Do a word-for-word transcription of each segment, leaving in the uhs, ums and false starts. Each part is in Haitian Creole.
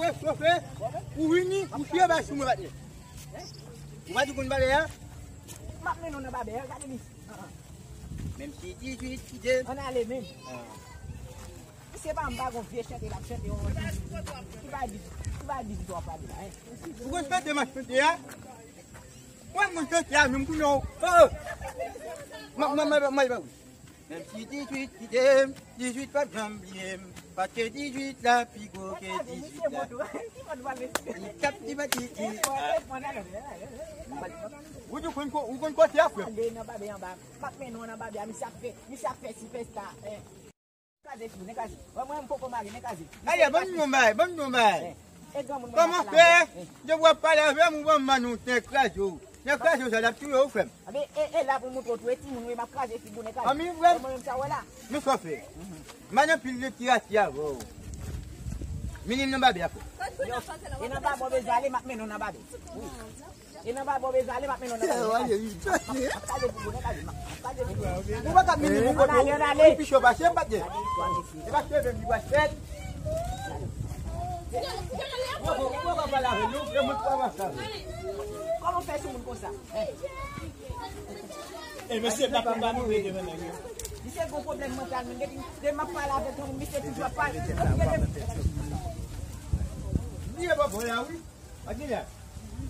Chofe, ou vini, ou fye bay sou mwen, patnè. Ou pa di konn babè a? M ap mennen w nan babè a, gade li. Menm si dizuit kite. Ann ale, men. Misye pa m pa gon vye chante l ap chante, yon ki bay dizuit, ki bay dizuit w ap pale la, hein? Ou konn chante m ap chante a? Mwen, mwen chante a menm kou non. Oh! Mwen, mwen, mwen, mwen, mwen, Menm si dizuit kite m, dizuit p ap janm bliye m. Paske dizuit la pi gwo ke dizuit la. Li t ap di m a di, di. Ou di konn ko-, ou konn kote a, frè m? Tande nan babè anba. M ap mennen w nan babè a, misye ap fè, misye ap fè sipèsta. Kraze fi, men kraze. Wè mwen, m poko mare, men kraze. Aye, ban m yon bay, ban m yon bay. Kòman fè? Depi w ap pale avè m, ou ban m manno, te kraze w. Nèg kraze w sa, l ap touye w, frè m. Anben, e, e la pou m montre w tou, e timoun, wi, m ap kraze figi w, nèg kraze. Anben, frè m. Mwen menm sa w wè la. Men sa w fè. M pa nan pil literati avè w. Mennen m nan babè a, frè m. Yo, e nan babè w bezwen ale, m ap mennen w nan babè. Wi. E nan babè w bezwen ale, m ap mennen w nan babè. M ap kraze figi w, nèg kraze, m ap kraze figi w. Ou pa ka mennen m yon kote, ann ale, ann ale. Ou pi cho pase m, patnè. E pa cheve m li pral fèt. Ou pa, ou pa pale avè l non, frè m, ou pa pale avè l. Kòman w fè sou moun konsa? E mesye, pa konn ba nou rete, men nèg yo. Misye gon pwoblèm mantal, men depi, depi m ap pale avèk yon moun, misye toujou ap pale. Li e bò la, wi. Pa gen la.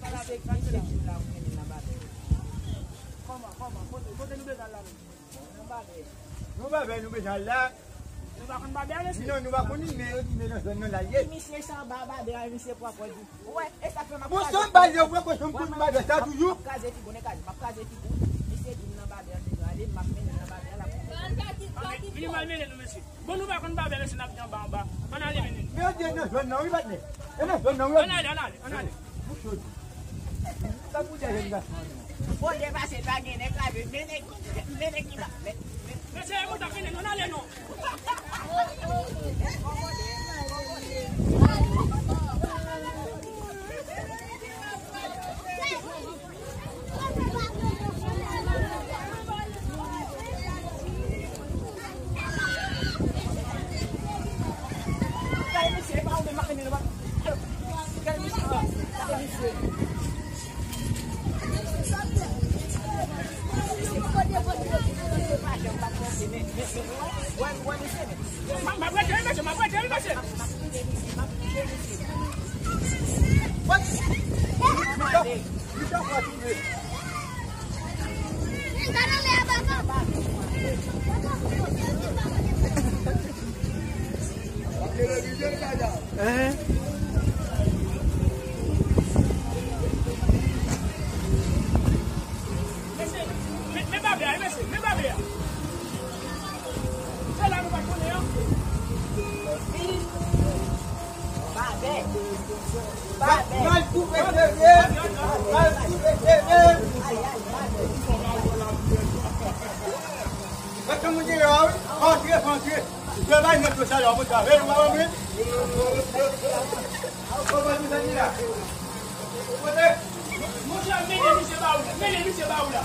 Misye, misye di m la, ou mennen l nan babè. Kòman, kòman? Kote, kote nou bezwen al la menm? Nan babè nou bezwen al la. Nou pa konn babè a, mesye? Non, nou pa konn li, men yo di men nan zòn nan l al ye. Misye sa anba babè a, misye pran kò di. Ou wè, e sa fè m ap kraze. Bon, sa m ba yo, pran kò sa m konn babè sa toujou. M ap kraze figi w, nèg kraze, m ap kraze figi w. Misye di m nan babè a, m bezwen ale, m ap mennen l nan babè a, l ap. Vini m al mennen nou, mesye. Bon, nou pa konn babè, mesye, n ap di anba, anba. Ann ale mennen. Men yo di nan zòn nan, wi, patnè. E nan zòn nan, wi. Ann ale, ann ale, ann ale. Bouch yo di. Sa pou di a jèn gason an? Bon, depase pa gen nèg la, men nèg, men nèg ki pa, men, men. Mesye, e mwen t ap mennen nou, ann ale non. Mesye, men, men babè a, mesye, men babè a. Se la nou pa konnen an. Babè. Babè. Mal koupe cheve. Mal koupe cheve. Ay, ay, babè. Mwen te moun deyò, wi. Antre, antre. Travay nèt yo sa la, mwen travay, nou pa wè mwen. Monchè, mennen misye ba ou, mennen misye ba ou la.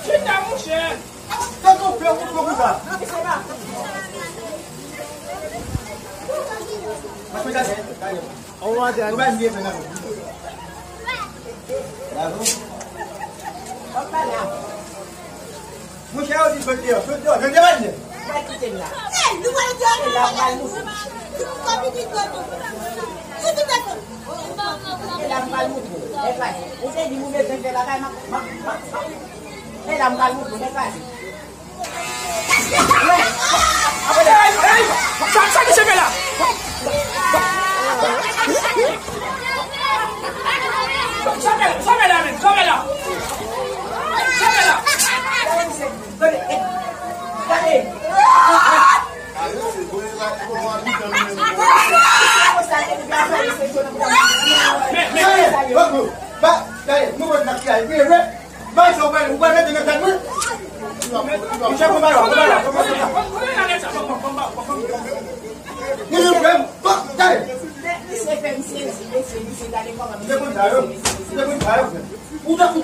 Chita, monchè. Sa nou fè, ou fè konsa. Ou pa di anyen. Monchè, yo di sot deyò, sot deyò, sot deyò, sot deyò. Mwen kite m la. E la m pral moute. E la m pral moute. E la m pral moute. E la m pral moute. Sa, sa misye fè la? Sa fè, sa fè la menm, sa fè la? Sa fè la? Gade, gade. Men, men, men. Ba, gade, mwen wè makyaj, vre, vre. Bay sa w bay, ou pa rete nan kad mwen. Monchè, konba la, konba la, konba la. Mwen menm frè m, ba, gade. Misye fè misye di, mesye, misye gade kòman misye fè misye, mesye. Misye konn sa yo, misye konn sa yo fè. Ou tankou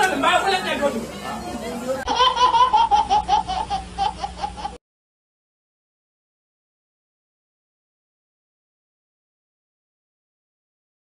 pwoblèm, m pa wè nèg yo tou.